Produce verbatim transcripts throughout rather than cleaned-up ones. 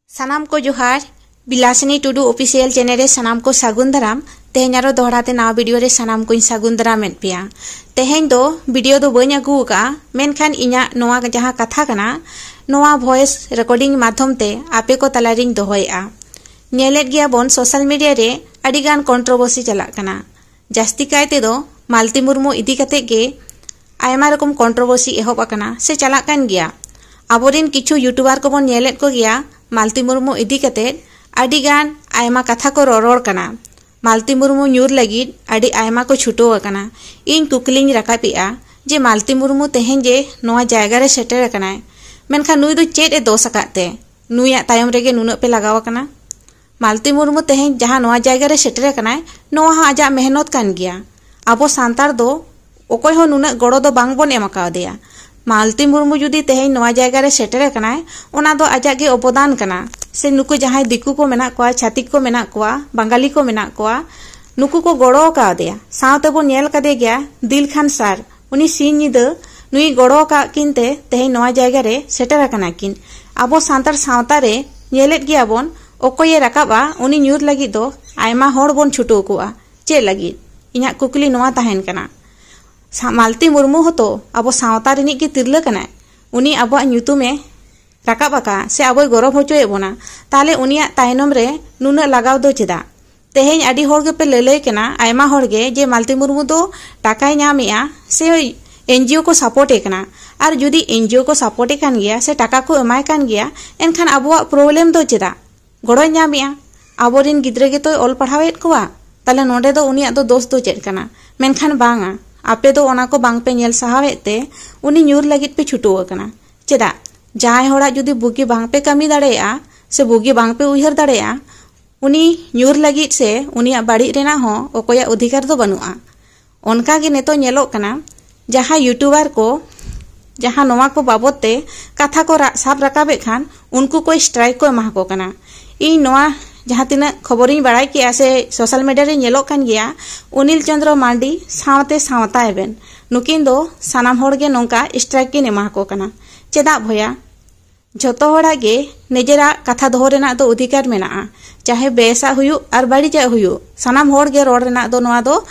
ᱥᱟᱱᱟᱢ ᱠᱚ ᱡᱚᱦᱟᱨ᱾ ᱵᱤᱞᱟᱥᱤᱱᱤ ᱴᱩᱰᱩ ᱚᱯᱷᱤᱥᱤᱭᱟᱞ ᱪᱮᱱᱮᱞ ᱨᱮ ᱥᱟᱱᱟᱢ ᱠᱚ ᱥᱟᱹᱜᱩᱱ ᱫᱟᱨᱟᱢ᱾ ᱛᱮᱦᱮᱧ ᱟᱨᱚ ᱫᱚᱦᱲᱟ ᱛᱮ ᱱᱟᱣᱟ ᱵᱷᱤᱰᱤᱭᱳ ᱨᱮ ᱥᱟᱱᱟᱢ ᱠᱚᱧ ᱥᱟᱹᱜᱩᱱ ᱫᱟᱨᱟᱢᱮᱫ ᱯᱮᱭᱟ᱾ ᱛᱮᱦᱮᱧ ᱫᱚ ᱵᱷᱤᱰᱤᱭᱳ ᱫᱚ ᱵᱟᱹᱧ ᱟᱹᱜᱩ ᱟᱠᱟᱫᱼᱟ, ᱢᱮᱱᱠᱷᱟᱱ ᱤᱧᱟᱹᱜ ᱱᱚᱣᱟ ᱡᱟᱦᱟᱸ ᱠᱟᱛᱷᱟ ᱠᱟᱱᱟ, ᱱᱚᱣᱟ ᱵᱷᱚᱭᱮᱥ ᱨᱮᱠᱚᱨᱰᱤᱝ ᱢᱟᱫᱽᱫᱷᱚᱢ ᱛᱮ ᱟᱯᱮ ᱠᱚ ᱛᱟᱞᱟᱨᱤᱧ ᱫᱚᱦᱚᱭᱮᱫᱼᱟ᱾ ᱧᱮᱞᱮᱫ ᱜᱮᱭᱟ ᱵᱚᱱ ᱥᱳᱥᱟᱞ ᱢᱤᱰᱤᱭᱟ ᱨᱮ ᱟᱹᱰᱤ ᱜᱟᱱ ᱠᱚᱱᱴᱨᱳᱵᱷᱟᱨᱥᱤ ᱪᱟᱞᱟᱜ ᱠᱟᱱᱟ᱾ ᱡᱟᱹᱥᱛᱤ ᱠᱟᱭ ᱛᱮᱫᱚ ᱢᱟᱞᱛᱤ ᱢᱩᱨᱢᱩ ᱤᱫᱤ ᱠᱟᱛᱮᱫ ᱜᱮ ᱟᱭᱢᱟ ᱨᱚᱠᱚᱢ ᱠᱚᱱᱴᱨᱳᱵᱷᱟᱨᱥᱤ ᱮᱦᱚᱵ ᱟᱠᱟᱱᱟ ᱥᱮ ᱪᱟᱞᱟᱜ ᱠᱟᱱ ᱜᱮᱭᱟ᱾ ᱟᱵᱚᱨᱮᱱ ᱠᱤᱪᱷᱩ ᱭᱩᱴᱩᱵᱟᱨ ᱠᱚᱵᱚᱱ ᱧᱮᱞᱮᱫ ᱠᱚᱜᱮᱭᱟ ᱢᱟᱞᱛᱤ ᱢᱩᱨᱢᱩ ᱤᱫᱤ ᱠᱟᱛᱮᱫ ᱟᱹᱰᱤ ᱜᱟᱱ ᱟᱭᱢᱟ ᱠᱟᱛᱷᱟ ᱠᱚ ᱨᱚᱨᱚᱲ ᱠᱟᱱᱟ᱾ ᱢᱟᱞᱛᱤ ᱢᱩᱨᱢᱩ ᱧᱩᱨ ᱞᱟᱹᱜᱤᱫ ᱟᱹᱰᱤ ᱟᱭᱢᱟ ᱠᱚ ᱪᱷᱩᱴᱟᱹᱣ ᱟᱠᱟᱱᱟ᱾ ᱤᱧ ᱠᱩᱠᱞᱤᱧ ᱨᱟᱠᱟᱵᱮᱜᱼᱟ ᱡᱮ ᱢᱟᱞᱛᱤ ᱢᱩᱨᱢᱩ ᱛᱮᱦᱮᱧ ᱡᱮ ᱱᱚᱣᱟ ᱡᱟᱭᱜᱟ ᱨᱮ ᱥᱮᱴᱮᱨ ᱟᱠᱟᱱᱟᱭ, ᱢᱮᱱᱠᱷᱟᱱ ᱱᱩᱭ ᱫᱚ ᱪᱮᱫ ᱮ ᱫᱳᱥ ᱟᱠᱟᱫ ᱛᱮ ᱱᱩᱭᱟᱜ ᱛᱟᱭᱚᱢ ᱨᱮᱜᱮ ᱱᱩᱱᱟᱹᱜ ᱯᱮ ᱞᱟᱜᱟᱣ ᱟᱠᱟᱱᱟ? ᱢᱟᱞᱛᱤ ᱢᱩᱨᱢᱩ ᱛᱮᱦᱮᱧ ᱡᱟᱦᱟᱸ ᱱᱚᱣᱟ ᱡᱟᱭᱜᱟ ᱨᱮ ᱥᱮᱴᱮᱨ ᱟᱠᱟᱱᱟᱭ, ᱱᱚᱣᱟ ᱦᱚᱸ ᱟᱡᱟᱜ ᱢᱮᱦᱱᱚᱛ ᱠᱟᱱ ᱜᱮᱭᱟ᱾ ᱟᱵᱚ ᱥᱟᱱᱛᱟᱲ ᱫᱚ ᱚᱠᱚᱭ ᱦᱚᱸ ᱱᱩᱱᱟᱹᱜ ᱜᱚᱲᱚ ᱫᱚ ᱵᱟᱝ ᱵᱚᱱ ᱮᱢ ᱠᱟᱣᱫᱮᱭᱟ᱾ ᱢᱟᱞᱛᱤ ᱢᱩᱨᱢᱩ ᱡᱩᱫᱤ ᱛᱮᱦᱮᱧ ᱱᱚᱣᱟ ᱡᱟᱭᱜᱟ ᱨᱮ ᱥᱮᱴᱮᱨ ᱟᱠᱟᱱᱟᱭ, ᱚᱱᱟ ᱫᱚ ᱟᱡᱟᱜ ᱜᱮ ᱚᱵᱚᱫᱟᱱ ᱠᱟᱱᱟ᱾ ᱥᱮ ᱱᱩᱠᱩ ᱡᱟᱦᱟᱸᱭ ᱫᱤᱠᱩ ᱠᱚ ᱢᱮᱱᱟᱜ ᱠᱚᱣᱟ, ᱪᱷᱟᱹᱛᱤᱠ ᱠᱚ ᱢᱮᱱᱟᱜ ᱠᱚᱣᱟ, ᱵᱟᱝᱜᱟᱞᱤ ᱠᱚ ᱢᱮᱱᱟᱜ ᱠᱚᱣᱟ, ᱱᱩᱠᱩ ᱠᱚ ᱜᱚᱲᱚ ᱠᱟᱣᱫᱮᱭᱟ᱾ ᱥᱟᱶᱛᱮ ᱵᱚᱱ ᱧᱮᱞ ᱠᱟᱫᱮ ᱜᱮᱭᱟ ᱫᱤᱞ ᱠᱷᱟᱱ ᱥᱟᱨ, ᱩᱱᱤ ᱥᱤᱧ ᱧᱤᱫᱟᱹ ᱱᱩᱭ ᱜᱚᱲᱚ ᱟᱠᱟᱫ ᱠᱤᱱ ᱛᱮ ᱛᱮᱦᱮᱧ ᱱᱚᱣᱟ ᱡᱟᱭᱜᱟ ᱨᱮ ᱥᱮᱴᱮᱨ ᱟᱠᱟᱱᱟ ᱠᱤᱱ᱾ ᱟᱵᱚ ᱥᱟᱱᱛᱟᱲ ᱥᱟᱶᱛᱟ ᱨᱮ ᱧᱮᱞᱮᱫ ᱜᱮᱭᱟ ᱵᱚᱱ, ᱚᱠᱚᱭᱮ ᱨᱟᱠᱟᱵᱼᱟ, ᱩᱱᱤ ᱧᱩᱨ ᱞᱟᱹᱜᱤᱫ ᱫᱚ ᱟᱭᱢᱟ ᱦᱚᱲ ᱵᱚᱱ ᱪᱷᱩᱴᱟᱹᱣ ᱠᱚᱜᱼᱟ᱾ ᱪᱮᱫ ᱞᱟᱹᱜᱤᱫ? ᱤᱧᱟᱹᱜ ᱠᱩᱠᱞᱤ ᱱᱚᱣᱟ ᱛᱟᱦᱮᱱ ᱠᱟᱱᱟ᱾ ᱥᱟ-, ᱢᱟᱞᱛᱤ ᱢᱩᱨᱢᱩ ᱦᱚᱸᱛᱚ ᱟᱵᱚ ᱥᱟᱶᱛᱟ ᱨᱤᱱᱤᱡ ᱜᱮ ᱛᱤᱨᱞᱟᱹ ᱠᱟᱱᱟᱭ᱾ ᱩᱱᱤ ᱟᱵᱚᱣᱟᱜ ᱧᱩᱛᱩᱢᱮ ᱨᱟᱠᱟᱵ ᱟᱠᱟᱫ ᱥᱮ ᱟᱵᱚᱭ ᱜᱚᱨᱚᱵ ᱦᱚᱪᱚᱭᱮᱫ ᱵᱚᱱᱟ, ᱛᱟᱦᱞᱮ ᱩᱱᱤᱭᱟᱜ ᱛᱟᱭᱱᱚᱢ ᱨᱮ ᱱᱩᱱᱟᱹᱜ ᱞᱟᱜᱟᱣ ᱫᱚ ᱪᱮᱫᱟᱜ? ᱛᱮᱦᱮᱧ ᱟᱹᱰᱤ ᱦᱚᱲ ᱜᱮᱯᱮ ᱞᱟᱹᱞᱟᱹᱭ ᱠᱟᱱᱟ, ᱟᱭᱢᱟ ᱦᱚᱲ ᱜᱮ, ᱡᱮ ᱢᱟᱞᱛᱤ ᱢᱩᱨᱢᱩ ᱫᱚ ᱴᱟᱠᱟᱭ ᱧᱟᱢᱮᱜᱼᱟ ᱥᱮ ᱮᱱᱡᱤᱳ ᱠᱚ ᱥᱟᱯᱳᱨᱴ ᱮ ᱠᱟᱱᱟ᱾ ᱟᱨ ᱡᱩᱫᱤ ᱮᱱᱡᱤᱳ ᱠᱚ ᱥᱟᱯᱳᱨᱴ ᱮ ᱠᱟᱱ ᱜᱮᱭᱟ ᱥᱮ ᱴᱟᱠᱟ ᱠᱚ ᱮᱢᱟᱭ ᱠᱟᱱ ᱜᱮᱭᱟ, ᱮᱱᱠᱷᱟᱱ ᱟᱵᱚᱣᱟᱜ ᱯᱨᱚᱵᱞᱮᱢ ᱫᱚ ᱪᱮᱫᱟᱜ? ᱜᱚᱲᱚᱭ ᱧᱟᱢᱮᱜᱼᱟ, ᱟᱵᱚᱨᱮᱱ ᱜᱤᱫᱽᱨᱟᱹ ᱜᱮᱛᱚᱭ ᱚᱞ ᱯᱟᱲᱦᱟᱣᱮᱫ ᱠᱚᱣᱟ, ᱛᱟᱦᱞᱮ ᱱᱚᱰᱮ ᱫᱚ ᱩᱱᱤᱭᱟᱜ ᱫᱚ ᱫᱳᱥ ᱫᱚ ᱪᱮᱫ ᱠᱟᱱᱟ? ᱢᱮᱱᱠᱷᱟᱱ ᱵᱟᱝᱟ, ᱟᱯᱮ ᱫᱚ ᱚᱱᱟ ᱠᱚ ᱵᱟᱝᱯᱮ ᱧᱮᱞ ᱥᱟᱦᱟᱣᱮᱫ ᱛᱮ ᱩᱱᱤ ᱧᱩᱨ ᱞᱟᱹᱜᱤᱫ ᱯᱮ ᱪᱷᱩᱴᱟᱹᱣ ᱟᱠᱟᱱᱟ᱾ ᱪᱮᱫᱟᱜ? ᱡᱟᱦᱟᱸᱭ ᱦᱚᱲᱟᱜ ᱡᱩᱫᱤ ᱵᱩᱜᱤ ᱵᱟᱝᱯᱮ ᱠᱟᱹᱢᱤ ᱫᱟᱲᱮᱭᱟᱜᱼᱟ ᱥᱮ ᱵᱩᱜᱤ ᱵᱟᱝᱯᱮ ᱩᱭᱦᱟᱹᱨ ᱫᱟᱲᱮᱭᱟᱜᱼᱟ, ᱩᱱᱤ ᱧᱩᱨ ᱞᱟᱹᱜᱤᱫ ᱥᱮ ᱩᱱᱤᱭᱟᱜ ᱵᱟᱹᱲᱤᱡ ᱨᱮᱱᱟᱜ ᱦᱚᱸ ᱚᱠᱚᱭᱟᱜ ᱚᱫᱷᱤᱠᱟᱨ ᱫᱚ ᱵᱟᱹᱱᱩᱜᱼᱟ᱾ ᱚᱱᱠᱟ ᱜᱮ ᱱᱤᱛᱚᱜ ᱧᱮᱞᱚᱜ ᱠᱟᱱᱟ, ᱡᱟᱦᱟᱸᱭ ᱭᱩᱴᱩᱵᱟᱨ ᱠᱚ ᱡᱟᱦᱟᱸ ᱱᱚᱣᱟ ᱠᱚ ᱵᱟᱵᱚᱛ ᱛᱮ ᱠᱟᱛᱷᱟ ᱠᱚ ᱨᱟ-, ᱥᱟᱵ ᱨᱟᱠᱟᱵᱮᱫ ᱠᱷᱟᱱ, ᱩᱱᱠᱩ ᱠᱚ ᱥᱴᱨᱟᱭᱤᱠ ᱠᱚ ᱮᱢᱟ ᱠᱚ ᱠᱟᱱᱟ᱾ ᱤᱧ ᱱᱚᱣᱟ ᱡᱟᱦᱟᱸ ᱛᱤᱱᱟᱹᱜ ᱠᱷᱚᱵᱚᱨᱤᱧ ᱵᱟᱲᱟᱭ ᱠᱮᱜᱼᱟ ᱥᱮ ᱥᱳᱥᱟᱞ ᱢᱤᱰᱤᱭᱟ ᱨᱮ ᱧᱮᱞᱚᱜ ᱠᱟᱱ ᱜᱮᱭᱟ, ᱚᱱᱤᱞ ᱪᱚᱸᱫᱽᱨᱚ ᱢᱟᱨᱰᱤ ᱥᱟᱶᱛᱮ ᱥᱟᱶᱛᱟ ᱮᱵᱷᱮᱱ, ᱱᱩᱠᱤᱱ ᱫᱚ ᱥᱟᱱᱟᱢ ᱦᱚᱲ ᱜᱮ ᱱᱚᱝᱠᱟ ᱥᱴᱨᱟᱭᱤᱠ ᱠᱤᱱ ᱮᱢᱟ ᱠᱚ ᱠᱟᱱᱟ᱾ ᱪᱮᱫᱟᱜ ᱵᱷᱚᱭᱟ? ᱡᱷᱚᱛᱚ ᱦᱚᱲᱟᱜ ᱜᱮ ᱱᱤᱡᱮᱨᱟᱜ ᱠᱟᱛᱷᱟ ᱫᱚᱦᱚ ᱨᱮᱱᱟᱜ ᱫᱚ ᱚᱫᱷᱤᱠᱟᱨ ᱢᱮᱱᱟᱜᱼᱟ᱾ ᱪᱟᱦᱮ ᱵᱮᱥᱟᱜ ᱦᱩᱭᱩᱜ ᱟᱨ ᱵᱟᱹᱲᱤᱡᱟᱜ ᱦᱩᱭᱩᱜ, ᱥᱟᱱᱟᱢ ᱦᱚᱲ ᱜᱮ ᱨᱚᱲ ᱨᱮᱱᱟᱜ ᱫᱚ, ᱱᱚᱣᱟ ᱫᱚ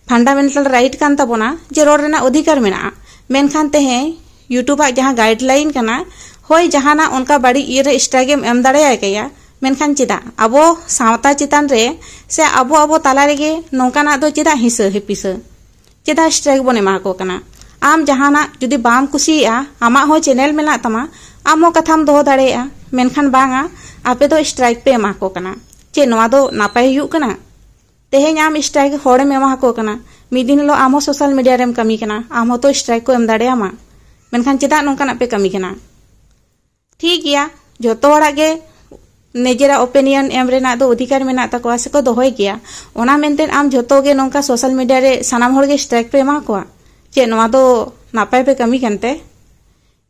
ᱯᱷᱟᱱᱰᱟᱢᱮᱱᱴᱟᱞ ᱨᱟᱭᱤᱴ ᱠᱟᱱ ᱛᱟᱵᱚᱱᱟ ᱡᱮ ᱨᱚᱲ ᱨᱮᱱᱟᱜ ᱚᱫᱷᱤᱠᱟᱨ ᱢᱮᱱᱟᱜᱼᱟ᱾ ᱢᱮᱱᱠᱷᱟᱱ ᱛᱮᱦᱮᱧ YouTube ᱟᱜ ᱡᱟᱦᱟᱸ ᱜᱟᱭᱤᱰ ᱞᱟᱭᱤᱱ ᱠᱟᱱᱟ, ᱦᱳᱭ, ᱡᱟᱦᱟᱱᱟᱜ ᱚᱱᱠᱟ ᱵᱟᱹᱲᱤᱡ ᱤᱭᱟᱹ ᱨᱮ ᱥᱴᱨᱟᱭᱤᱠ ᱮᱢ ᱮᱢ ᱫᱟᱲᱮᱭᱟᱭ ᱜᱮᱭᱟ, ᱢᱮᱱᱠᱷᱟᱱ ᱪᱮᱫᱟᱜ ᱟᱵᱚ ᱥᱟᱶᱛᱟ ᱪᱮᱛᱟᱱ ᱨᱮ ᱥᱮ ᱟᱵᱚ ᱟᱵᱚ ᱛᱟᱞᱟ ᱨᱮᱜᱮ ᱱᱚᱝᱠᱟᱱᱟᱜ ᱫᱚ ᱪᱮᱫᱟᱜ ᱦᱤᱸᱥᱟᱹ ᱦᱤᱯᱤᱥᱟᱹ? ᱪᱮᱫᱟᱜ ᱥᱴᱨᱟᱭᱤᱠ ᱵᱚᱱ ᱮᱢᱟ ᱠᱚ ᱠᱟᱱᱟ? ᱟᱢ ᱡᱟᱦᱟᱱᱟᱜ ᱡᱩᱫᱤ ᱵᱟᱢ ᱠᱩᱥᱤᱭᱟᱜᱼᱟ, ᱟᱢᱟᱜ ᱦᱚᱸ ᱪᱮᱱᱮᱞ ᱢᱮᱱᱟᱜ ᱛᱟᱢᱟ, ᱟᱢ ᱦᱚᱸ ᱠᱟᱛᱷᱟᱢ ᱫᱚᱦᱚ ᱫᱟᱲᱮᱭᱟᱜᱼᱟ᱾ ᱢᱮᱱᱠᱷᱟᱱ ᱵᱟᱝᱟ, ᱟᱯᱮ ᱫᱚ ᱥᱴᱨᱟᱭᱤᱠ ᱯᱮ ᱮᱢᱟ ᱠᱚ ᱠᱟᱱᱟ᱾ ᱪᱮᱫ ᱱᱚᱣᱟ ᱫᱚ ᱱᱟᱯᱟᱭ ᱦᱩᱭᱩᱜ ᱠᱟᱱᱟ? ᱛᱮᱦᱮᱧ ᱟᱢ ᱥᱴᱨᱟᱭᱤᱠ ᱦᱚᱲᱮᱢ ᱮᱢᱟ ᱠᱚ ᱠᱟᱱᱟ, ᱢᱤᱫ ᱫᱤᱱ ᱦᱤᱞᱳᱜ ᱟᱢ ᱦᱚᱸ ᱥᱳᱥᱟᱞ ᱢᱤᱰᱤᱭᱟ ᱨᱮᱢ ᱠᱟᱹᱢᱤ ᱠᱟᱱᱟ, ᱟᱢ ᱦᱚᱸᱛᱚ ᱥᱴᱨᱟᱭᱤᱠ ᱠᱚ ᱮᱢ ᱫᱟᱲᱮᱭᱟᱢᱟ᱾ ᱢᱮᱱᱠᱷᱟᱱ ᱪᱮᱫᱟᱜ ᱱᱚᱝᱠᱟᱱᱟᱜ ᱯᱮ ᱠᱟᱹᱢᱤ ᱠᱟᱱᱟ? ᱴᱷᱤᱠ ᱜᱮᱭᱟ, ᱡᱷᱚᱛᱚ ᱦᱚᱲᱟᱜ ᱜᱮ ᱱᱤᱡᱮᱨᱟᱜ ᱳᱯᱤᱱᱤᱭᱚᱱ ᱮᱢ ᱨᱮᱱᱟᱜ ᱫᱚ ᱚᱫᱷᱤᱠᱟᱨ ᱢᱮᱱᱟᱜ ᱛᱟᱠᱚᱣᱟ ᱥᱮᱠᱚ ᱫᱚᱦᱚᱭ ᱜᱮᱭᱟ᱾ ᱚᱱᱟ ᱢᱮᱱᱛᱮ ᱟᱢ ᱡᱷᱚᱛᱚ ᱜᱮ ᱱᱚᱝᱠᱟ ᱥᱳᱥᱟᱞ ᱢᱤᱰᱤᱭᱟ ᱨᱮ ᱥᱟᱱᱟᱢ ᱦᱚᱲ ᱜᱮ ᱥᱴᱨᱟᱭᱤᱠ ᱯᱮ ᱮᱢᱟ ᱠᱚᱣᱟ? ᱪᱮᱫ ᱱᱚᱣᱟ ᱫᱚ ᱱᱟᱯᱟᱭ ᱯᱮ ᱠᱟᱹᱢᱤ ᱠᱟᱱᱛᱮ?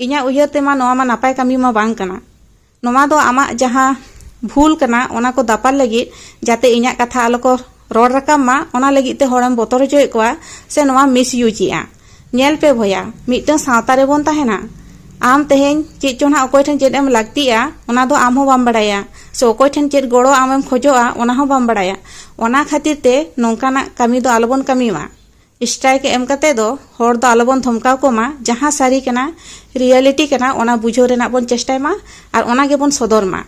ᱤᱧᱟᱹᱜ ᱩᱭᱦᱟᱹᱨ ᱛᱮᱢᱟ ᱱᱚᱣᱟ ᱢᱟ ᱱᱟᱯᱟᱭ ᱠᱟᱹᱢᱤ ᱢᱟ ᱵᱟᱝ ᱠᱟᱱᱟ᱾ ᱱᱚᱣᱟ ᱫᱚ ᱟᱢᱟᱜ ᱡᱟᱦᱟᱸ ᱵᱷᱩᱞ ᱠᱟᱱᱟ, ᱚᱱᱟ ᱠᱚ ᱫᱟᱯᱟᱞ ᱞᱟᱹᱜᱤᱫ, ᱡᱟᱛᱮ ᱤᱧᱟᱹᱜ ᱠᱟᱛᱷᱟ ᱟᱞᱚ ᱠᱚ ᱨᱚᱲ ᱨᱟᱠᱟᱵ ᱢᱟ, ᱚᱱᱟ ᱞᱟᱹᱜᱤᱫ ᱛᱮ ᱦᱚᱲᱮᱢ ᱵᱚᱛᱚᱨ ᱦᱚᱪᱚᱭᱮᱫ ᱠᱚᱣᱟ ᱥᱮ ᱱᱚᱣᱟ ᱢᱤᱥᱤᱭᱩᱡᱽ ᱮᱜᱼᱟ᱾ ᱧᱮᱞ ᱯᱮ ᱵᱷᱚᱭᱟ, ᱢᱤᱫᱴᱟᱝ ᱥᱟᱶᱛᱟ ᱨᱮᱵᱚᱱ ᱛᱟᱦᱮᱱᱟ᱾ ᱟᱢ ᱛᱮᱦᱮᱧ ᱪᱮᱫ ᱪᱚ ᱱᱟᱦᱟᱜ ᱚᱠᱚᱭ ᱴᱷᱮᱱ ᱪᱮᱫ ᱮᱢ ᱞᱟᱹᱠᱛᱤᱜᱼᱟ, ᱚᱱᱟ ᱫᱚ ᱟᱢ ᱦᱚᱸ ᱵᱟᱢ ᱵᱟᱲᱟᱭᱟ, ᱥᱮ ᱚᱠᱚᱭ ᱴᱷᱮᱱ ᱪᱮᱫ ᱜᱚᱲᱚ ᱟᱢᱮᱢ ᱠᱷᱚᱡᱚᱜᱼᱟ, ᱚᱱᱟ ᱦᱚᱸ ᱵᱟᱢ ᱵᱟᱲᱟᱭᱟ᱾ ᱚᱱᱟ ᱠᱷᱟᱹᱛᱤᱨ ᱛᱮ ᱱᱚᱝᱠᱟᱱᱟᱜ ᱠᱟᱹᱢᱤ ᱫᱚ ᱟᱞᱚᱵᱚᱱ ᱠᱟᱹᱢᱤ ᱢᱟ᱾ ᱥᱴᱨᱟᱭᱤᱠ ᱮᱢ ᱠᱟᱛᱮ ᱫᱚ ᱦᱚᱲ ᱫᱚ ᱟᱞᱚᱵᱚᱱ ᱫᱷᱚᱢᱠᱟᱣ ᱠᱚᱢᱟ᱾ ᱡᱟᱦᱟᱸ ᱥᱟᱹᱨᱤ ᱠᱟᱱᱟ, ᱨᱤᱭᱟᱞᱤᱴᱤ ᱠᱟᱱᱟ, ᱚᱱᱟ ᱵᱩᱡᱷᱟᱹᱣ ᱨᱮᱱᱟᱜ ᱵᱚᱱ ᱪᱮᱥᱴᱟᱭ ᱢᱟ ᱟᱨ ᱚᱱᱟ ᱜᱮᱵᱚᱱ ᱥᱚᱫᱚᱨ ᱢᱟ᱾